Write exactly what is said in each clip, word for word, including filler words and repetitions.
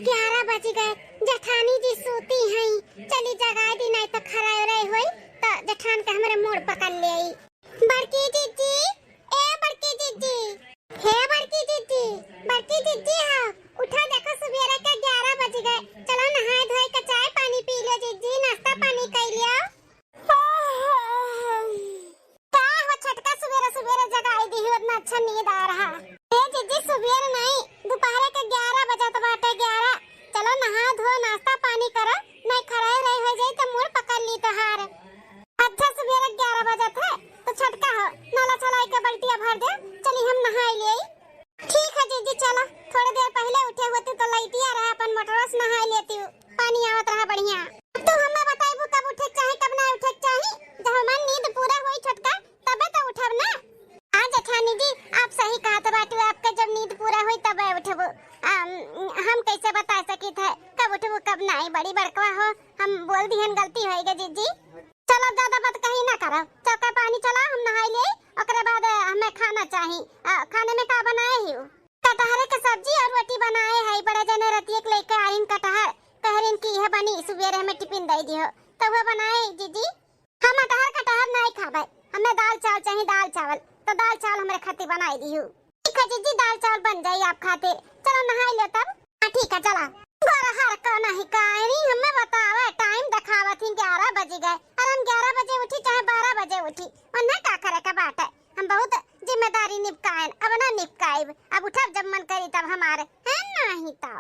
ग्यारह बज गए, जेठानी जी सूती हैं, चली जगाइ दी, नाहीं तो खरायो रहे होई, तो जेठान के हमरे मूड़ पकड़ लेई। बड़की जिज्जी, ए बड़की जिज्जी, हे बड़की जिज्जी, बड़की जिज्जी हो, उठा, देखो सुबेरे के ग्यारह बज गए, चलो नहाए धोए के चाय पानी पी लो जिज्जी, नाश्ता पानी कइ लियो। का हो छोटका, सुबेरे सुबेरे जगाई दिहू, इतना अच्छा नींद आ रहा। ए जिज्जी, सुबेरे नाहीं, दोपहरे के ग्यारह बजत बाटे, ग्यारह। चलो नहा धो, नाश्ता पानी करो, नाहीं खराई रही होइ जाई तो मूड़ पकड़ ली तोहार। अच्छा, सुबेरे ग्यारह बजत है, तो छोटका हो, नाला चलाई के बल्टिया भर दे, चली हम नहाई लेई। ठीक है जिज्जी, चलो, थोड़ी देर पहिले उठे होती तो लइटिया रहा, अपन मोटरवा से नहाई लेती, पानी आवत रहा बढ़िया। अब तू हमें बताइबू कब उठे के चाही, कब ना उठे के चाही, जब हमार नींद पूरा होई छोटका, तबे तो उठब ना। हाँ जेठानी जी, आप सही कहत बाटू, आपके जब नींद पूरा होई तबे उठबू। अम, हम कैसे बता सकित है कब उठबू कब नाहीं, बड़ी बड़कवा हो, हम बोल दिहन, गलती होइ गई जिज्जी। चलो, ज्यादा बात कहीं ना करो, चौका पानी चला, हम नहाई ले, ओकरे बाद हमें खाना चाही। आ, खाने में का बनाए ही? कटहरे के सब्जी और रोटी बनाए है, बड़े जने रतिये के लेके आइन कटहर, कहरिन कि यह बनी, सुबेरे हमें टिफिन दे दियो, तो वो बनाए जिज्जी। हम अटहर कटहर नाहीं खाबे, हमें दाल चावल चाही, दाल चावल, तो दाल चावल हमरे खातिर बनाई दियो। ठीक है जिज्जी, दाल चावल बन जाई आप खातिर। चलो नहाई लो तब। हाँ ठीक है, चला। गोरहर को नहीं कायनी, हमें बतावे, टाइम देखावत ही ग्यारह बज गए। अरे हम ग्यारह बजे उठी चाहे बारह बजे उठी, उन्हें का करे के बाटे? हम बहुत जिम्मेदारी निपकायन, अब ना निपकाइब। अब उठब जब मन करी तब हमारे, है नाहीं तो।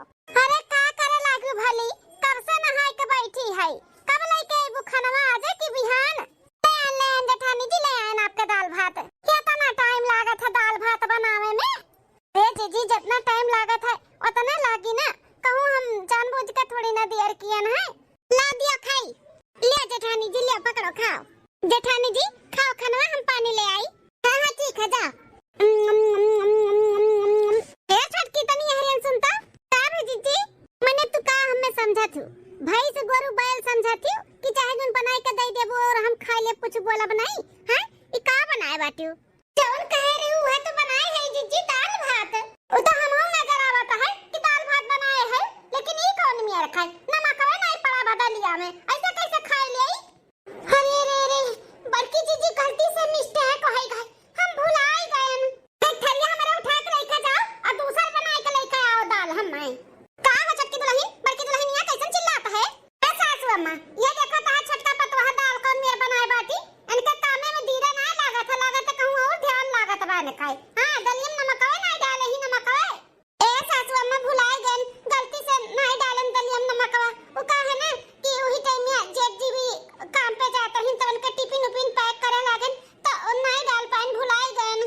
अरे का करे लागू भली, कब से नहाए के बैठी है, कब लेके अइबू खनवा, आजे की बिहान? ले आन, ले आन जेठानी जी, ले आन आपके दाल भात। केतना टाइम लागत है दाल भात बनावे में? ए जीजी, जितना टाइम लागत है, उतने लागी ना। कहूँ हम जानबूझ के थोड़ी ना देर कियन है। ला दिया खाई। ले जेठानी जी, ले पकड़ो, खाओ। जेठानी जी, खाओ खनवा, हम पानी ले आई। हाँ, हाँ, ठीक है, जा। ए छोटकी, तनी यहरियन सुनता। का भे जीजी? मने तू का हमें समझत हूँ? भैंस, गोरू, बैल समझत हूँ कि चाहे जोन बनाई के दे देबू और हम खाई ले, कुछ बोलब नहीं? हाँ, ई का बनाए बाटू? जौन कहे रही उहे तो बनाए है जीजी, दाल भात। उ तो हमहू नजर आवत है कि दाल भात बनाए है, लेकिन ई कौन मेर खाए? नमकवे नहीं पड़ा बा दलिया में, ऐसे कैसे खाई लेई? अरे रे रे, बड़की जीजी गलती से मिस्टेक होइ गए, हम भुलाई गएन। एक थरिया हमरे उठा के लेके जाओ और दूसर बनाए के लेके आओ दाल हमें। का हो छोटकी दुलहिन, बड़की दुलहिनिया कैसन चिल्लात है? ए सासू अम्मा, ये देखो तहार छोटका पतोह दाल कौन मेर बनाए बाटी, इनके कामे में धीरे ना लागत है, लागत है कहूँ और ध्यान लागत बा इनका। हाँ, दलिया में नमकवे ना डाले ही नमकवे। ए सासू अम्मा, भुलाए गएन, गलती से नाई डालेन दलिया में नमकवा। उ का है ना कि उही टाइम में जेठ जी भी काम पे जात रहिन, तो उनके टिफिन उफिन पैक करे लागेन, तो उ नाई डाल पाएन, भुलाए गएन।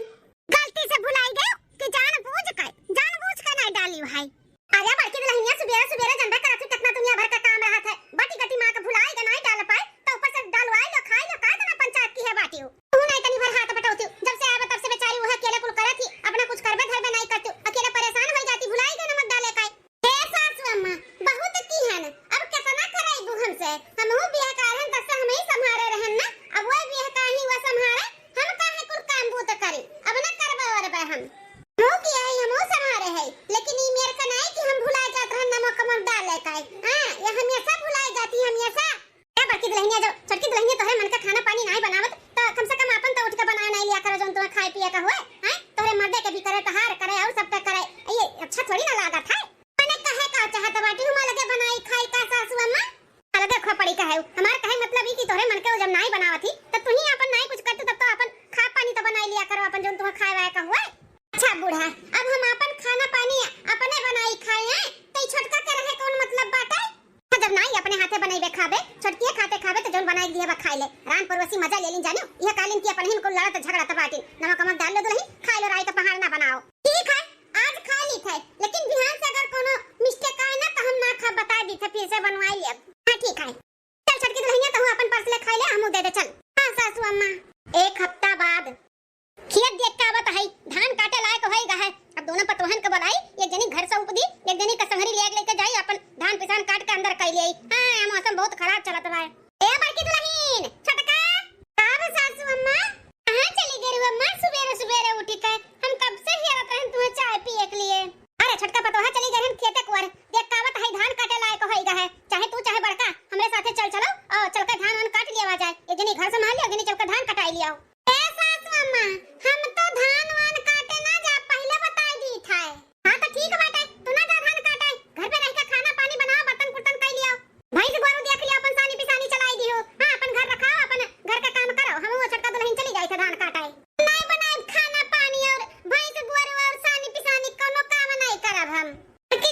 गलती से भुलाई गए कि जानबूझ के, जानबूझ के नाई डाली भाई। अरे बड़की दुलहिनिया, सुबेरे सुबेरे जनबे करत ही कितना दुनिया भर का काम रहत है, बटी गटी माँ के भुलाई के नाई डाल पाए, तो ऊपर से डलवाई लो, खाई लो, का इतना पंचायत की है बाटी हो? तू नाई तनी भर हाथ बटौती, जब से आवे तब से बेचारी उहे अकेले कुल करत ही, अपना कुछ करबे धरबे नाई करती, अकेले परेशान होइ जाती, भुलाई गए नमक डाले का। हे सासू अम्मा, बहुत की है ना, अब कितना कराइबू हमसे, हमहू बियाह का रहन तब से हमही संभारे रहन ना, अब वह बियाह का ही वह संभारे, हम काहे कुल काम बूत करी, अब ना करबे वरबे हम। हमहू की है, हमहू संभारे है, लेकिन ई मेर का नाई कि हम भुला जात रहन नमक कमक डाले का। हाँ, ये हमेशा भुला जाती, हमेशा। ए बड़की दुलहिनिया, जो छोटकी दुलहिनिया तोहरे मन का खाना पानी नाई बनावत, तो कम से कम आपन तो उठ के बनाए नाई लिया करो, जौन तुम्हें खाए पिए का होए, हैं? तोहरे मर्दे के भी करे, तहार करे और सबके करे, ये अच्छा थोड़ी ना लागत है। मने कहे का चाहत बाटी, हम अलगे बनाई खाई का सासू अम्मा? अलगे खोपड़ी का है, हमार कहे मतलब ई कि तोहरे मन के वो जब नाई बनावत ही, तब तू ही आपन नाई कुछ करतू, तब तो आपन खा पानी तो बनाई लिया करो, आपन जौन तुम्हें खाए वाए का होए। अच्छा बूढ़ा, अब हम आपन खाना पानी अपने बनाई खाए हैं, तो ई छोटका के रहे कौन मतलब बाटे? हाँ, जब नाई अपने हाथे बनइबे खाबे, छोटकिए खाते खाबे, तो जौन बनाई दिया बा खाए ले। रान परोसी मजा ले लिन जानू, यह कालिन की अपन हिन कुल लड़त झगड़त बाटिन। नमक वमक डाल लो दुलही, खाए लो राई का पहाड़ ना बनाओ। ठीक है, आज खा ली थे, लेकिन बिहान से अगर कोनो मिस्टेक आए ना, तो हम ना खा, बता दी थे, फिर से बनवाई ले। हाँ, ठीक है। चल छोटकी दुलहिनिया, तहू अपन पर्स ले खाई ले, हमू दे दे, चल। हाँ सासू अम्मा। एक हफ्ता बाद। खेत देख के आवत हई, धान काटे लायक होई गा है। अब दोनों पतोहन के बोलाई, एक जनी घर से उपदी, एक जनी के संगरी ले लेके जाई, अपन धान पिसान काट के अंदर कई ले आई। हाँ, मौसम बहुत खराब चलत बा। ए बड़की दुलहिन, छोटका। का बा सासू अम्मा? कहाँ चली गई रू अम्मा, सुबेरे सुबेरे उठी?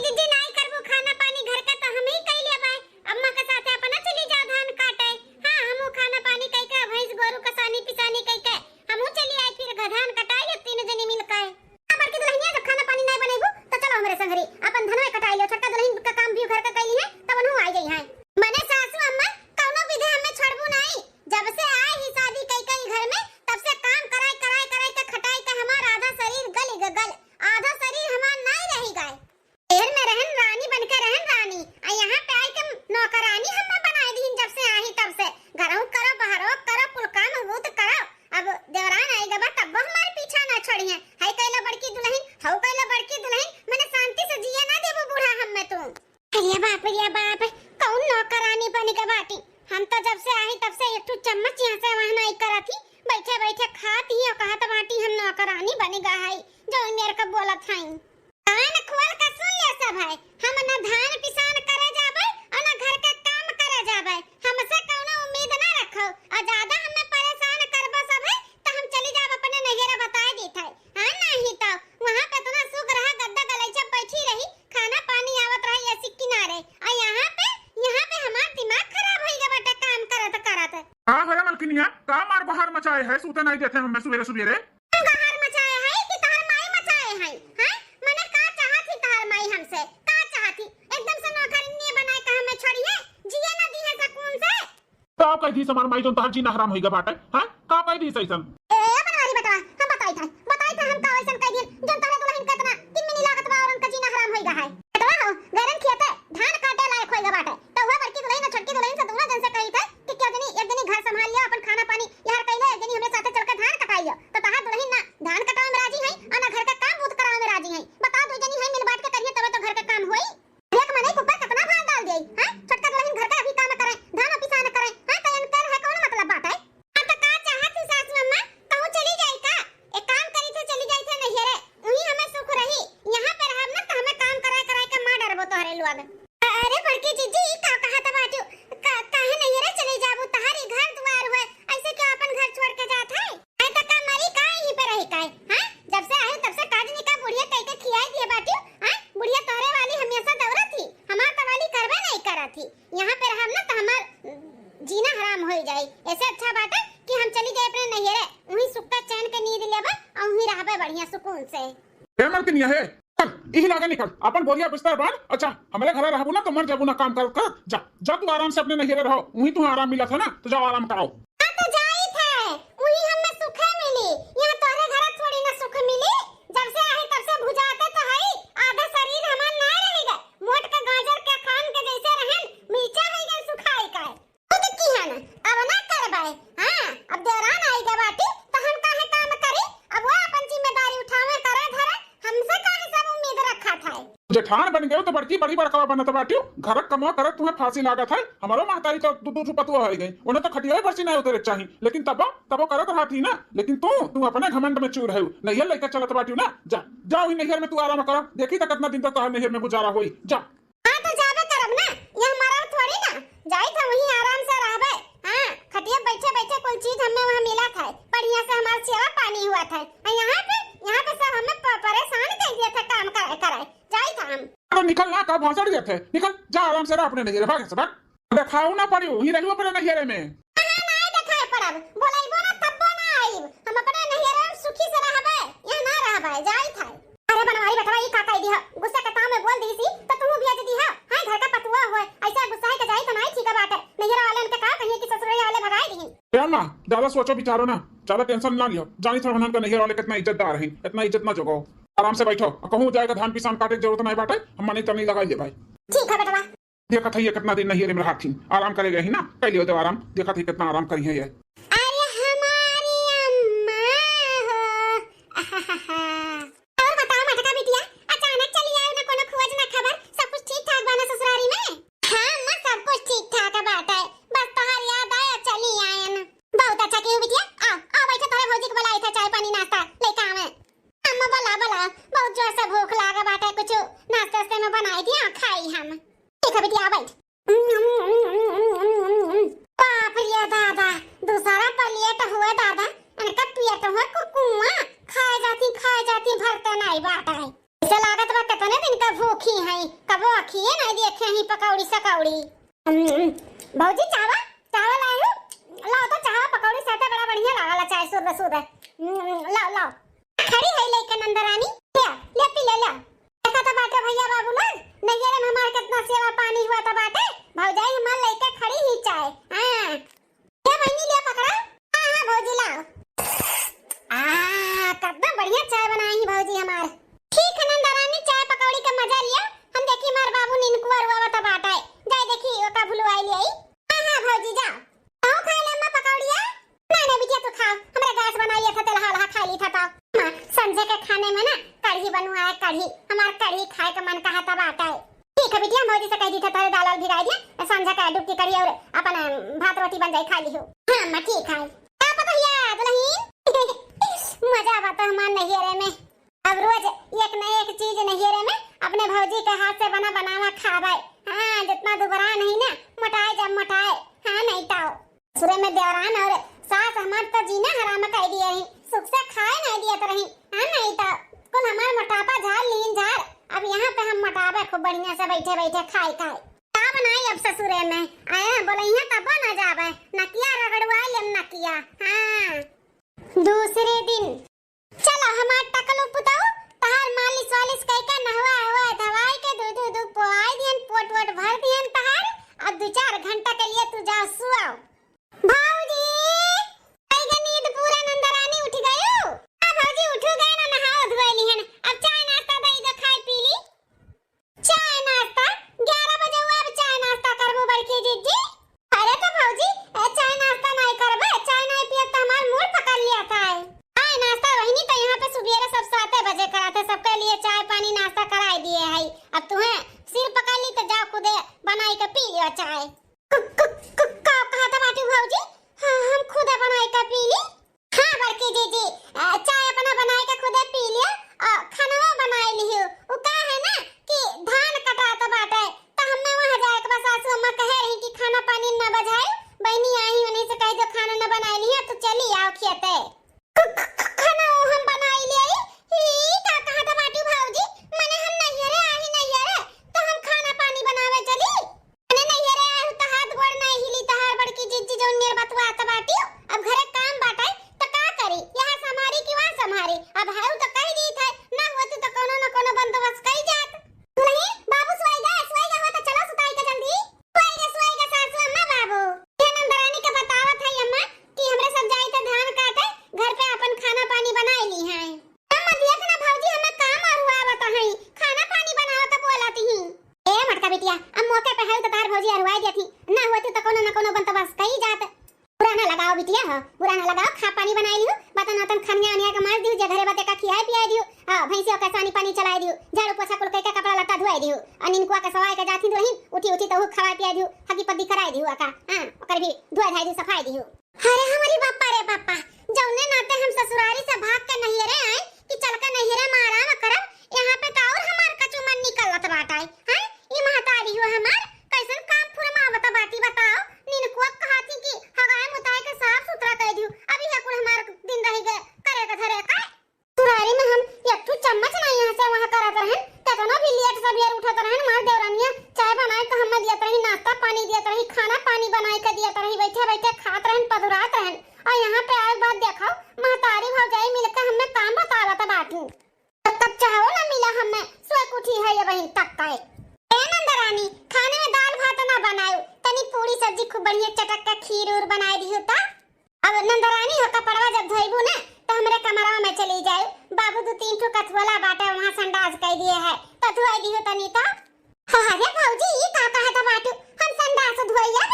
दीदी, नाई करबू खाना पानी घर का, तो हम ही कई लेबै। अम्मा के साथे अपना चली जा धान काटे। हाँ, हमहू खाना पानी कई के, भैंस गोरू कसानी पिसानी कई के, हमहू चली आई फिर घ-, धान कटाई अब तीनों जनी मिल के। हाँ, बड़की दुल्हनिया, जब खाना पानी नाई बनेबू, तो चलो हमरे संगरी, अपन धनवे कटाई लियो। छोटका दुल्हन का काम भी घर का कई ली है, तब उनहू आई जाई है। मने सासू अम्मा, कौनो विधे हमें छोड़बू नाई। जब से आए ही शादी कई कई घर में, तब से काम कराए, कराए, कराए के, खटाए के हमार आधा शरीर गल ग-, गल, आधा शरीर हमार नाई रही गए। शहर में रहन रानी बन के रहन रानी, आ यहाँ पे आई के नौकरानी हमें बनाए दीन। जब से आई तब से घरहू करो, बहरो करो, कुल काम बूत करो। अब देवरान आई गबा तब वो हमारे पीछा ना छोड़ी है। हई कैला बड़की दुल्हन, हऊ कैला बड़की दुल्हन, मने शांति से जिए ना देबू बूढ़ा हमें तू। अरे बाप रे बाप, कौन नौकरानी बन के बाटी? हम तो जब से आई तब से एक ठो चम्मच यहाँ से वहाँ नाई करत ही, बैठे बैठे खात ही और कहत बाटी हम नौकरानी बन गा हई, जो मेरे को बोलत हई। कान खोल के सुन ले सब है, हम न धान पिसान करे जाबे और न घर के काम करे जाबे, हमसे कौनो उम्मीद ना रखो और ज्यादा हमें परेशान करबो सब है तो हम चली जाब अपने नैहरा बताए दीत है। हाँ, नहीं तो वहाँ पे इतना सुख रहा, गद्दा गलैचा बैठी रही, खाना पानी आवत रहा एसी किनारे। आ यहाँ पे, यहाँ पे हमार दिमाग खराब होई गए बाटे काम करत करत। का होया मलकिनिया, का मार बहार मचाए है, सूते नहीं देते हमें सुबेरे सुबेरे? हम बहार मचाए है कि तहार माई मचाए है? हैं? मने का चाहत ही तहार माई हमसे? का चाहत ही? एकदम से नौकरनिये बनाए के हमें छोड़ी है? जिए ना दी है सुकून से? का कह दी हमार माई जोन तहार जीना हराम होई गए बाटे? हैं? का कह दी ऐसन? ए, ए बनवारी बेटवा, हम बताई था, बताई था हम का वैसन कह दिए, जोन तोहरे दुल्हन के इतना तिनमिनी लागत बा और उनका जीना हराम होई गा है। बेटवा हो, गैरन खियाते धान काटे लायक होई गा बाटे, तो वह बड़की दुल्हन और छोटकी दुल्हन से दोनों जन से कही थे कि क्यों जनी एक जनी घर संभाल लियो, अपन खाना पानी यार कह लो, एक जनी हमरे साथे चल के धान कटाई लियो, तो तहार दुल्हन ना धान कटावे में राजी है और ना घर का काम बूत करावे में राजी है। बताओ, दो जनी है मिल बांट के करिए तबे तो घर का काम होई। एक मनई के ऊपर कितना भार डाल दिए, हैं? छोटका दुल्हन घर का अभी काम करे, धान पिसान करे, हैं? तो इनकर है कौन मतलब बात है? हाँ, तो का चाहत ही सासू अम्मा? कहूँ चली जाई का? एक काम करी थे, चली जाई थे नैहरे, वहीं हमें सुख रही। यहाँ पे रहब ना तो हमें काम कराए कराए के मार डरबो तोहरे लोग। अरे बड़की जीजी, ई का कहत बाटू? का, काहे नैहरे चली जाबू? तहारी घर दुआर हुए, ऐसे क्यों अपन घर छोड़ के जात है? हैं, तो का मरी का यहीं पे रही का? हैं? जब से आए तब से काजनी का बुढ़िया कह के खियाई दिए बाटी, हैं? बुढ़िया तोहरे वाली हमेशा दौड़त ही, हमार तो वाली करबे नहीं करत ही। यहाँ पे रहब ना तो हमार जीना हराम हो जाई। ऐसे अच्छा बाटे कि हम चली जाए अपने नैहरे, वहीं सुख का चैन के नींद लेबे और वहीं रहबे बढ़िया सुकून से। ए मलकिनिया हे, चल, इही लागे निकल, अपन बोरिया बिस्तर बांध। अच्छा, हमरे घरे रहबू ना तो मर जाबू ना काम कर कर। जा, जा तू आराम से अपने नैहरे रहो, वहीं तू आराम मिलत है ना, तो जाओ आराम कराओ। हाँ तो जाई थे, वहीं हमें सुखे मिली, यहाँ तोहरे घरे थोड़ी ना सुख मिली। जब से आए तब से भुजाते तो हई, आधा शरीर हमार ना रह गए, मोट के गाजर के खान के जैसे रहन, मिर्चा हो गए सुखाई का। खुद की है ना, अब ना करबे। हाँ, अब देवरान आई गए बाटी, तो हम काहे काम करी? अब वो अपन जिम्मेदारी उठावे, करे धरे, हमसे काहे सब उम्मीद रखा था? जेठान बन गए तो बड़की बड़ी बड़कवा बनत बाटी, घर कमवा करत तुम्हें फांसी लागत है। हमारो महतारी तो दू दू ठो पतुआ हो गई, उन्हें तो खटिया पर से नहीं उतरे चाहिए, लेकिन तबो, तबो करत रहती ना। लेकिन तू, तू अपने घमंड में चूर है, नैहर लेकर चलत बाटी ना। जा, जा वही नैहर में तू आराम कर, देखी तो कितना दिन तक तोहर नैहर में गुजारा होई। जा। हाँ, तो जाबे करब ना, यहाँ मरब थोड़ी ना, जाई था वहीं आराम से रहबे। हाँ, खटिया बैठे बैठे कुल चीज हमें वहाँ मिला था, बढ़िया से हमार सेवा पानी हुआ था। आ यहाँ पे, यहाँ पे सब हमें प-, परेशान कर दिया था काम कराए कराए, जाई था हम। अरे निकल ना, का भाषण दिया थे, निकल, जा आराम से रह अपने नैहरे, भाग से भाग। देखाऊ ना पड़ी, वहीं रहू अपने नैहरे में। कहाँ ना देखाए पड़ब, बोलाइबो ना तब्बो ना आइब, हम अपने नैहरे में सुखी से रहबे, यहाँ ना रहबे, जाई था। अरे बनवारी बेटवा, ई का कह दिया? गुस्सा के ताव में बोल दी सी, तो तू भेज दी है। हाय घर का पतुआ हुए, ऐसा गुस्सा है कि जाई तो नहीं ठीक बात है। नैहरा वाले उनके का कहिए कि ससुरे वाले भगाए दी। ए अम्मा, ज्यादा सोचो विचारो ना, ज्यादा tension ना लियो। जानी थोड़ा उनका नैहरा वाले कितना इज्जतदार हैं, इतना इज्जत ना जोगाओ। आराम से बैठो, कहूँ जाएगा धान पिसान काटे के जरूरत नहीं बाटे, हम मने तनी लगा ले भाई। ठीक है बेटवा। देखत है ये कितना दिन नैहरे में रहत थी, आराम करे गए ही ना, कर लियो तो आराम, देखत है कितना आराम करी है ये। अरे हमारी अम्मा हो, आहाहा। और बताओ मटका बिटिया, अचानक चली आयो ना, कोनो खोज ना खबर, सब कुछ ठीक ठाक बा ना ससुरारी में? हाँ अम्मा, सब कुछ ठीक ठाक है बाटे, बस तोहार याद आया चली आयन। बहुत अच्छा कियो बिटिया, आओ, आओ बैठो, तोरे भौजी के बुलाई था, चाय पानी नाश्ता लेके आवे। अम्मा बोला, बोला, बहुत जोर से भूख लागा बाटे, कुछ नाश्ते वास्ते में बनाई दिया, खाई हम। ठीक है बिटिया, बैठ। बाप रे दादा, दूसरा प्लेट हुए दादा, इनका पेट हुए कुकुआ, खाए जाती, खाए जाती, भरते नहीं बाटा है। तो लागत बा कितने दिन का भूखी हैं, कबो अखिए नहीं देखे हैं पकौड़ी सकौड़ी। हम्म, भौजी, चाहवा, चाहवा लाए हो? लाओ तो चाहवा, पकौड़ी साथे बड़ा बढ़िया लागला चाय सुबह सुबह। हम्म, लाओ, लाओ। खड़ी है लेके नंदरानी, ले, ले पी ले, ले। देखा तो बाटे भैया बाबू लोग, नैहरे में हमार कितना सेवा पानी हुआ तो बाटे, भौजाई हमार लेके खड़ी ही चाय। हाँ, ले बहिनी, ले पकड़ा। हाँ, हाँ भौजी, लाओ। आ, कितना बढ़िया चाय बनाई है भौजी हमार। ठीक है नंदरानी, चाय पकौड़ी का मजा लिया। हम देखी हमार बाबू नींद कुआर हुआ तो बाटे, जाए देखी ओका भुलवाई ले आई। हाँ, हाँ भौजी, जाओ। तू खा ले अम्मा पकौड़िया। नहीं, नहीं बिटिया, तू खाओ, हमरे गैस बनाई था, तेल हाल खा ली था तो। अम्मा, संझे के खाने में ना कढ़ी बनवाए, कढ़ी, हमार कढ़ी खाए का मन कहा था बाटे। ठीक है बिटिया, भौजी से कह दी था, तारे दाल वाल भिगाई दिया, संझा का डुबकी कढ़ी और अपन, अम, भात रोटी बन जाई, खा लिहो। हाँ अम्मा, ठीक है। का पता हिया दुल्हन? मजा आवत हमार नैहरे में। अब रोज एक न एक चीज नैहरे में अपने भौजी के हाथ से बना बनावा खावे। हाँ, जितना दुबरा नहीं ना, मोटाए जब मोटाए। हाँ, नहीं तो। ससुरे में देवरान और सास हमार तो जीना हराम कर दिए रही, सुख से खाए नहीं दियत रही। हाँ, नहीं तो कुल हमार मोटापा झाड़ लीन झाड़। अब यहाँ पे हम मोटावे खूब बढ़िया से बैठे बैठे खाए खाए। का बनाई अब ससुरे में? आया बोले यहाँ तब ना जावे, नकिया रगड़ुआ लेम नकिया। हाँ। दूसरे दिन, चला हमार टकलू पुताऊ, तहार मालिश वालिश कइके नहवा हवा धवाई के दूध दूध पोआई दिहन, पोट वोट भर दिहन तहार। अब दू चार घंटा के लिए तू जा सुआओ। भौजी, कई के नींद पूरा नंदरानी उठ गयू? हाँ भौजी, उठ गए ना, नहाओ धोए लिहन। अब चाय नाश्ता दई दे, खाए पी ली। चाय नाश्ता? ग्यारह बजे हुआ, अब चाय नाश्ता करबू बड़की जिज्जी? अरे तो भौजी, ए, चाय नाश्ता नहीं करबे, चाय नहीं पियब तो हमार मूड पकड़ लिया था। चाय नाश्ता वहिनी तो यहाँ पे सुबेरे सब साते बजे कराते, सबके लिए चाय पानी नाश्ता कराए दिए है। अब तुम्हें सिर पकड़ ली तो जाओ खुदे बनाई के पी लियो चाय। क-, क-, क-, का कहत बाटी भौजी? हाँ, हम खुदे बनाई के पी ली। हाँ बड़की जीजी, अ, चाय अपना बनाए के खुदे पी लियो, अ, खनवा बनाए लियो। उ का है ना कि धान कटात बाटे, त हमें वहाँ जाए के बा। सासू अम्मा कहे रही कि खाना पानी न बजाए, बहिनी आई उन्हीं से कह दो खाना न बनाए लियो, तो चली आओ खेते। ख-, ख-, ख-, खाना वो हम बनाई ले आई। ई का कहत बाटी भौजी, मने हम नैहरे आई नैहरे, तो हम खाना पानी बनावे चली? अरे नैहरे आहू त हाथ गोड़ नाहीं हिली तहार बड़की जिज्जी जौन नियर बतुआत बाटियो। अब घरे काम बाटे त का करी? यहाँ सम्हारी कि वहाँ सम्हारी? अब हाउ त कह दी थे, ना होती त कोनो न कोनो बंदोबस्त कई जात। दुल्हन, बाबू सोएगा, सोएगा हो त चलो सुताई के जल्दी। सोएगा, सोएगा सासू अम्मा बाबू। ये नंदरानी के बतावत है अम्मा कि हमरे सब जाई त धान काटे, घर पे अपन खाना पानी बनाई ली हैं। अम्मा देख ना भौजी, हमें काम अरुआवत है, खाना पानी बनाओ त बोलत ही। ए मटका बिटिया, अब मौके पे है तो तार भौजी अरुआई देती, ना होती तो कोनो ना कोनो बंदोबस्त कई जात। बुरा ना लगाओ बिटिया हो, बुरा ना लगाओ, खा पानी बनाई लियो, बर्तन वर्तन खनिया अनिया के मार दियो, जे घरे बते का खियाए पियाए दियो, हाँ, भैंसियों के सानी पानी चलाए दियो, झाड़ू पोछा कुल कई के कपड़ा लत्ता धोए दियो, और निनकुआ के सवाए के जाती दुल्हन, उठी उठी तो खवाए पियाए दियो, हगी पद्दी कराए दियो, अका, हाँ, ओकर भी धोए धाए दियो, सफाए दियो। अरे हमारी बापा रे बापा, जौने नाते हम ससुरारी से भाग के नैहरे आए कि चल के नैहरे में आराम करब, यहाँ पे तो और हमार कचूमर निकलत बाटे। हैं? ई महतारी हो हमार, कैसन काम फुरमावत बाटी बताओ? निनकुआ कहती कि हगाए मुताए के साफ सुथरा कर दियो, अब यह कुल हमार दिन रह गए करे के धरे का। ससुरारी में हम एक ठो चम्मच नहीं यहाँ से वहाँ करत रहन, केतनो भी लेट सबेर उठत रहन, हमार देवरानिया चाय बनाए के हमें दियत रही, नाश्ता पानी दियत रही, खाना पानी बनाए के दियत रही, बैठे बैठे खात रहन, पदुरात रहन। और यहाँ पे आए के बाद देखो, महतारी भौजाई मिलके हमें काम बतावत बाटी। तब तक चाहो ना मिला हमें, सोए के उठी है ये बहिन तक का। ए नंदरानी, खाने में दाल भात ना बनायो, तनी पूरी सब्जी खूब बढ़िया चटक के खीर उर बनाए दियो ता। अब नंदरानी हो कपड़वा जब धोइबू ना, तो हमरे कमरवा में चली जाए। बाबू दू तीन ठो कथुअला बाटे, वहाँ संडास कई दिए है, तो धोए दियो तनी तो। हाँ, अरे भौजी, ई का कहत बाटू? हम संडास धोई अब?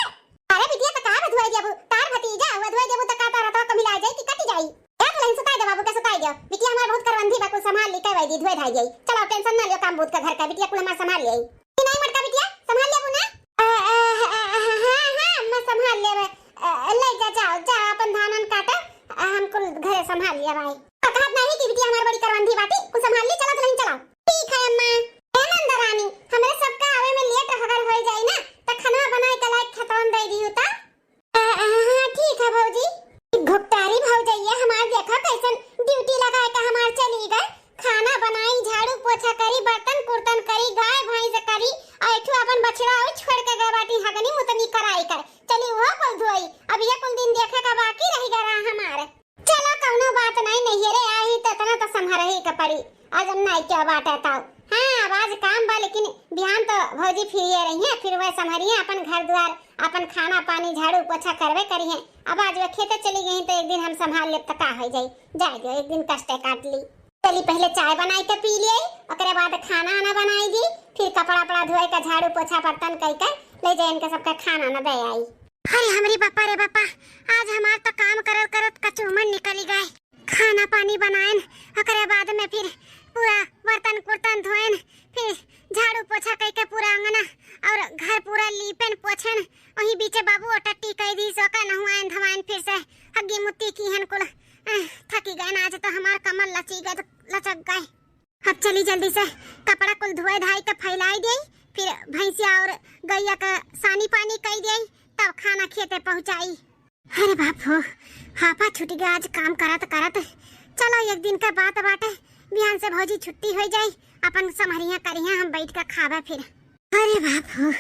अरे बिटिया, तो का बा धोई देबू? तार भतीजा हुआ धोई देबू तो का तार रतवा कमिला जाई कि कटी जाई? ए दुल्हन, सुताई दे बाबू के, सुताई दे। बिटिया हमार बहुत करवंधी बा, कुल संभाल ली, कई दी, धोए धाई जाई। चलो, टेंशन ना लियो काम बूत का घर का, बिटिया कुल हमार संभाल ले। कि नहीं मोटका बिटिया, संभाल लेबू ना? अ, अ, अ, अ, हाँ, हाँ, मैं संभाल लेबे। अ, ले जा, जाओ, जाओ, अपन धानन काटो। अ, हम कुल घरे संभाल लिया भाई। तो कहत नहीं कि बिटिया हमार बड़ी करवंधी बाटी, कुल संभाल ली, चला दुल्हन, चला। ठीक है अम्मा। ए नंदरानी, हमरे सबका आवे में लेट अगर हो जाई ना, त खनवा बनाए के लायक खतवन दे दियो ता। अ, अ, हाँ, ठीक है भौजी। घुपटारी भौजैया हमार देखा कैसन ड्यूटी लगाए के हमार चली गए। खाना बनाई, झाड़ू पोछा करी, भौजी फिर ये रही हैं, फिर वह संभरिए अपन घर द्वार, अपन खाना पानी, झाड़ू पोछा करबे करी हैं। अब आज वह खेते चली गई तो एक दिन हम संभाल लेब तो का हो जाई, जाए दो, एक दिन कष्टे काट ली। चली पहले चाय बनाई के पी लिए, ओकरे बाद खाना आना बनाई दी, फिर कपड़ा पड़ा धोए का, झाड़ू पोछा बर्तन कई के ले जाए इनके सबका खाना ना दे आई। अरे हमरी बापा रे बापा, आज हमार तो काम करत करत कचूमर निकली गए। खाना पानी बनाएन, ओकरे बाद में फिर पूरा बर्तन कुर्तन धोएन, फिर झाड़ू पोछा कई के पूरा अंगना और घर पूरा लीपेन पोछेन। वही बीचे बाबू ओ टट्टी कई दी, सोका नहुआएन धवाएन, फिर से हग्गी मुत्ती की हन कुल। अह, थकी गए आज तो हमार कमर लची गए, लचक गए। अब चली जल्दी से कपड़ा कुल धोए धाई के फैलाई देई, फिर भैंसिया और गैया का सानी पानी कई देई, तब खाना खेते पहुँचाई। अरे बाप हो, हापा छूट गया आज काम करत करत। चलो एक दिन का बात बाटे, बिहान से भौजी छुट्टी हो जाई, अपन समहरिया करिया, हम बैठ के खाबे फिर। अरे बाप हो,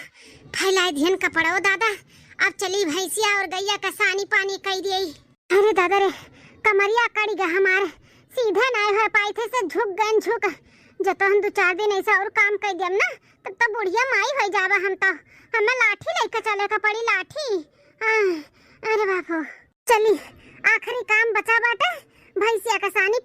फैलाई दिहन कपड़ो दादा। अब चली भैंसिया और गैया का सानी पानी कई देई। अरे दादा रे, कमरिया कड़ी गा हमार, सीधे नाय हो पाई थे से झुक गन झुक। जब तो हम दो चार दिन ऐसा और काम कर दियम ना, तब तो बुढ़िया माई हो जावा हम तो। हमें लाठी लेके चले का पड़ी, लाठी। आह, अरे बाप हो, चली आखिरी काम बचा बाटे, भैंसिया का सानी